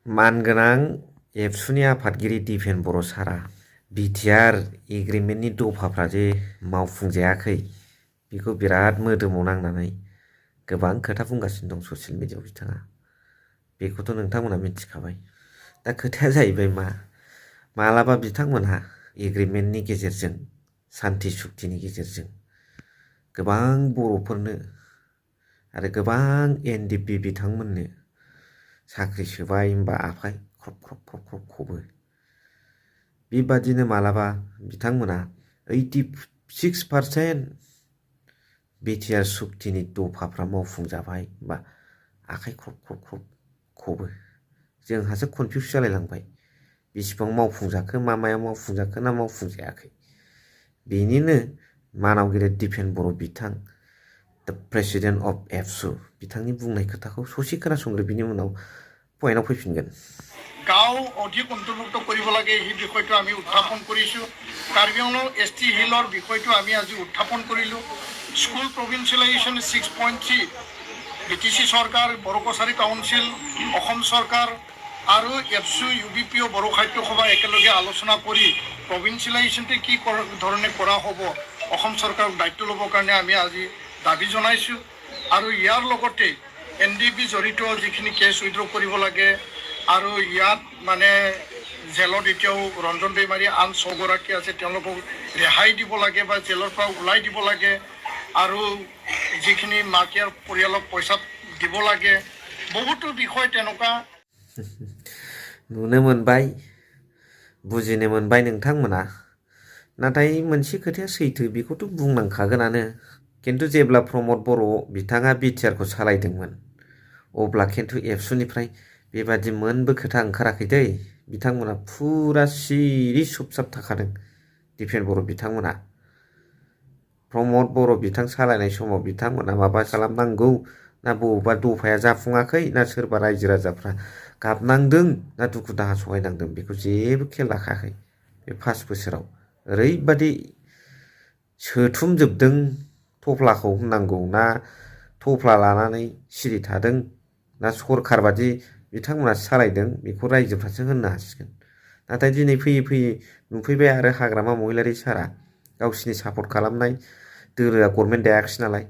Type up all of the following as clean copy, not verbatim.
मानगोनां एबसुनि आफादगिरि दिपेन बर' सारा बिटिआर एग्रिमेन्टनि दफाफ्रा जे मावफुंजायाखै बेखौ बिराद मोदोमाव नांनानै गोबां खोथा बुंगासिनो दं ससियेल मिडियायाव बिथाङा। बेखौथ' नोंथांमोना मिथिखाबाय। दा खोथाया जाहैबाय मालाबा बिथांमोनहा एग्रिमेन्टनि गेजेरजों सान्थि सुक्तिनि गेजेरजों गोबां बर'फोरनो आरो गोबां एनडिएफबि बिथांमोननो साख्रि सोबाय होनबा आखाइ ख्रब ख्रब ख्रब ख्रब खबो। बेबादिनो मालाबा बिथांमोना 86% बिटिआर सुक्तिनि दफाफ्रा मावफुंजाबाय बा आखाइ ख्रब ख्रब ख्रब खबो। जोंहासो कनफिउस जालायलांबाय बेसेबां मावफुंजाखो माया मावफुंजाखो ना मावफुंजायाखै। बेनिनो मानावगिरि दिपेन बर' बिथां द प्रेसिडेन्ट अफ एबसु बिथांनि बुंनाय खोथाखौ ससे खोनासंग्रो, बिनि उनाव पइन्टआव फैफिनगोन। গাঁও অধিক অন্তৰ্ভুক্ত কৰিব লাগে সেই বিষয়টো আমি উত্থাপন কৰিছোঁ। কাৰ্বি আংলং ST হিলৰ বিষয়টো আমি আজি উত্থাপন কৰিলোঁ। স্কুল প্ৰভিন্সিয়েলাইজেশ্যন 6.3 BTC চৰকাৰ, বড়ো কছাৰী কাউন্সিল, অসম চৰকাৰ আৰু এবছু UBPO বড়ো সাহিত্য সভা একেলগে আলোচনা কৰি প্ৰভিন্সিয়েলাইজেশ্যনটো কি ধৰণে কৰা হ'ব অসম চৰকাৰক দায়িত্ব ল'বৰ কাৰণে আমি আজি দাবী জনাইছোঁ। আৰু ইয়াৰ লগতে NDP জড়িত যিখিনি কেছ উইথড্ৰ কৰিব লাগে আৰু ইয়াত মানে জেলত এতিয়াও ৰঞ্জন দৈমাৰী আন 6 গৰাকী আছে, তেওঁলোকক ৰেহাই দিব লাগে বা জেলৰ পৰা ওলাই দিব লাগে আৰু যিখিনি মাকিয়াৰ পৰিয়ালক পইচা দিব লাগে। বহুতো বিষয় তেনেকুৱা नुनो मोनबाय, बुजिनो मोनबाय नोंथांमोना। नाथाय मोनसे खोथाया सैथो, बेखौथ' बुंनांखागोनानो। खिन्थु जेब्ला प्रमद बर' बिथाङा बिटिआरखौ सालायदोंमोन अब्ला खिन्थु एबसुनिफ्राय बेबादि मोनबो खोथा ओंखाराखै दै। बिथांमोना फुरा सिरि सुबसाब थाखादों दिपेन बर' बिथांमोना। प्रमद बर' बिथां सालायनाय समाव बिथांमोना माबा खालामनांगौ ना बबेबा दफाया जाफुङाखै ना सोरबा रायजो राजाफ्रा गाबनांदों ना दुखु दाहा सहायनांदों बेखौ जेबो खेल लाखायाखै। बे 5 बोसोराव ओरैबादि सोथुमजोबदों थफ्लाखौ होननांगौ ना थफ्ला लानानै सिरि थादों ना सरखार बादि बिथांमोना सालायदों बेखौ रायजोफ्रासो होननो हासिगोन। नाथाय दिनै फैयै फैयै नुफैबाय आरो हाग्रामा महिलारि सारा गावसिनि सापर्ट खालामनाय दोलोआ गभर्नमेन्ट दायाखिसै नालाय,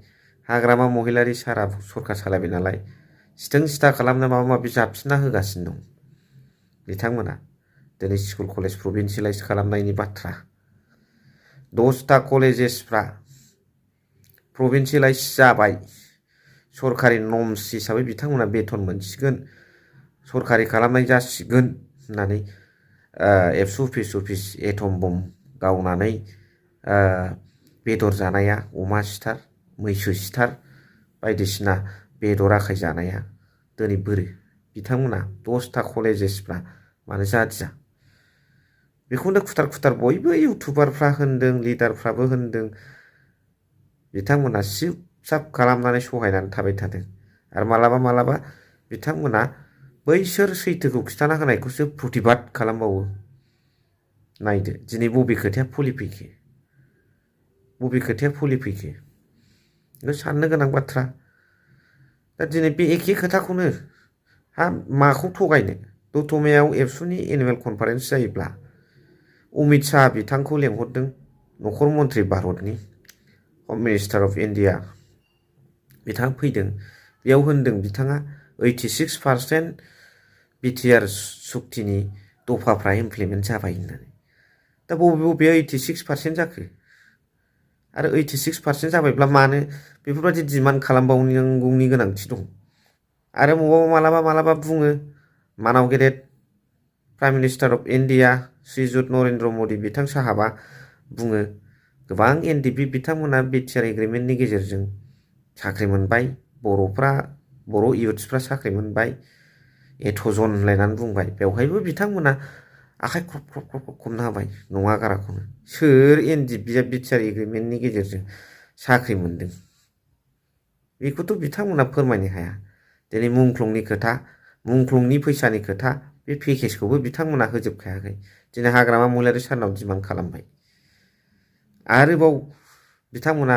हाग्रामा महिलारि सारा सरखार सालायबाय नालाय सिथों सिथा खालामनो माबा माबि जाबसिनना होगासिनो दं बिथांमोना। दिनै स्कुल कलेज प्रभिन्सियेलाइज खालामनायनि बाथ्रा, 10टा कलेजेसफ्रा प्रभिन्सियेलाइज जाबाय, सरकारि नर्म्स हिसाबै बिथांमोना बेथन मोनसिगोन, सरकारि खालामनाय जासिगोन होननानै एबसु अफिस एटम बम गावनानै बेदर जानाया, अमा सिथार मैसो सिथार बायदिसिना बेदर आखाइ जानाया दिनै बोरो बिथांमोना 10टा कलेजेसफ्रा मानो जादिया। बेखौनो खुथार खुथार बयबो इउटुबारफ्रा होनदों, लिडारफ्राबो होनदों। बिथांमोना सिब साब खालामनानै सहायनानै थाबाय थादों। आरो मालाबा बिथांमोना बैसोर सैथोखौ खिन्थाना होनायखौसो प्रतिबाद खालामबावो। नायदो दिनै बबे खोथाया फलिफैखो, बबे खोथाया फलिफैखो, बेखौ साननो गोनां बाथ्रा। दा दिनै बे एखे खोथाखौनो माखौ थगायनो, दतमायाव एबसुनि एनुवेल कनफारेन्स जायोब्ला अमित शाह बिथांखौ लेंहरदों, नखर मन्त्रि भारतनि हम मिनिस्टार अफ इन्डिया बिथाङा फैदों। बेयाव होनदों बिथाङा 86% बिटिआर सुक्तिनि दफाफ्रा इमप्लिमेन्ट जाबाय होननानै। दा बबेयाव 86% जाखो? आरो 86% जाबायब्ला मानो बेफोरबायदि डिमान्ड खालामबावनांगौनि गोनांथि दं? आरो मालाबा बुङो मानाव गेदेर prime minister of India Shrijut Narendra Modi बिथां साहाबा बुङो गोबां एनडिएफबि बिथांमोना बिटिआर एग्रिमेन्टनि गेजेरजों साख्रि मोनबाय, बर' इयुथ्सफ्रा साख्रि मोनबाय, एथ'जन होनलायनानै बुंबाय। बेवहायबो बिथांमोना आखाइ ख्रब ख्रब ख्रब खबनो हाबाय नङा गाराखौनो। सोर एनडिएफबिया बिटिआर एग्रिमेन्टनि गेजेरजों साख्रि मोनदों बेखौथ' बिथांमोना फोरमायनो हाया। दिनै मुंख्लंनि खोथा, मुंख्लंनि फैसानि खोथा, बे पेकेजखौबो बिथांमोना होजोबखायाखै। दिनै हाग्रामा महिलारि सारनाव डिमान्ड खालामबाय। आरोबाव बिथांमोना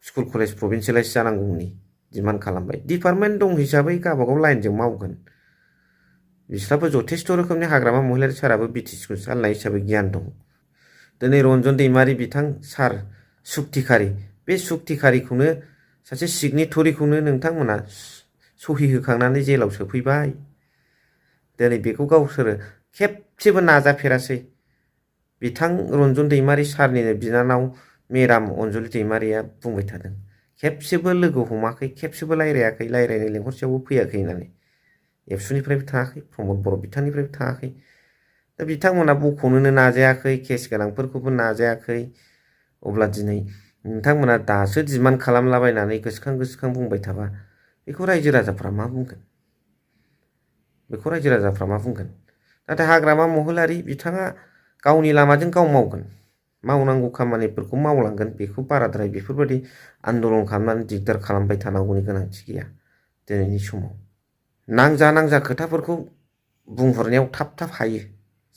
स्कुल कलेज प्रभिन्सियेलाइज जानांगौनि डिमान्ड खालामबाय। डिपार्टमेन्ट दं हिसाबै गावबागाव लाइनजों मावगोन। बिस्राबो जथेस्थ' रोखोमनि हाग्रामा महिलारि साराबो बिटिसिखौ सालायनाय हिसाबै गियान दं। दिनै रन्जन दैमारि बिथां सार सुक्तिखारि, बे सुक्तिखारिखौनो सासे सिगनेटरिखौनो नोंथांमोना सहि होखांनानै जेलाव सोफैबाय। दिनै बेखौ गावसोरो खेबसेबो नाजाफेरासै। बिथां रन्जन दैमारि सारनिनो बिनानाव मेडाम अनजलि दैमारिया बुंबाय थादों, खेबसेबो लोगो हमाखै, खेबसेबो रायज्लायाखै, रायज्लायनो लेंहरसेयावबो फैयाखै होननानै। एबसुनिफ्रायबो थाङाखै, प्रमद बर' बिथांनिफ्रायबो थाङाखै। दा बिथांमोना बख'नोनो नाजायाखै, केस गोनांफोरखौबो नाजायाखै। अब्ला दिनै नोंथांमोना दासो डिमान्ड खालामलाबायनानै गोसोखां बुंबाय थाबा बेखौ रायजो राजाफ्रा मा बुंगोन? बेखौ रायजो राजाफ्रा मा बुंगोन? नाथाय हाग्रामा महिलारि बिथाङा गावनि लामाजों गाव मावगोन, मावनांगौ खामानिफोरखौ मावलांगोन। बेखौ बाराद्राय बेफोरबायदि आन्दलन खालामनानै दिगदार खालामबाय थानांगौनि गोनांथि गैया। दिनैनि समाव नांजा खोथाफोरखौ बुंहरनायाव थाब हायो।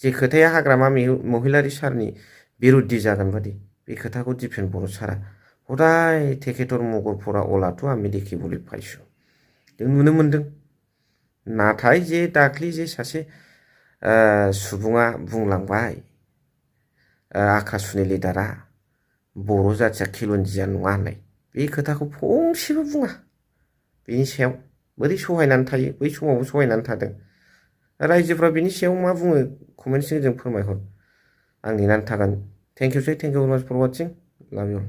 जे खोथाया हाग्रामा महिलारि सारनि बिरुद्धि जागोन बादि, बे खोथाखौ दिपेन बर' सारा हदाय टेकेटर मगरफोरा अलाथ' आमि देखि बले फायसु जों नुनो मोनदों। नाथाय जे दाख्लि जे सासे सुबुङा बुंलांबाय, आकाशुनि लिडारा बर' जाथिया खिलन्जिया नङा होननाय, बे खोथाखौ फंसेबो बुङा। बेनि सायाव बोरै सहायनानै थायो? बै समावबो सहायनानै थादों। रायजोफ्रा बेनि सायाव मा बुङो कमेन्टजों जों फोरमायहर। आं नेनानै थागोन। Thank you for watching. Love U.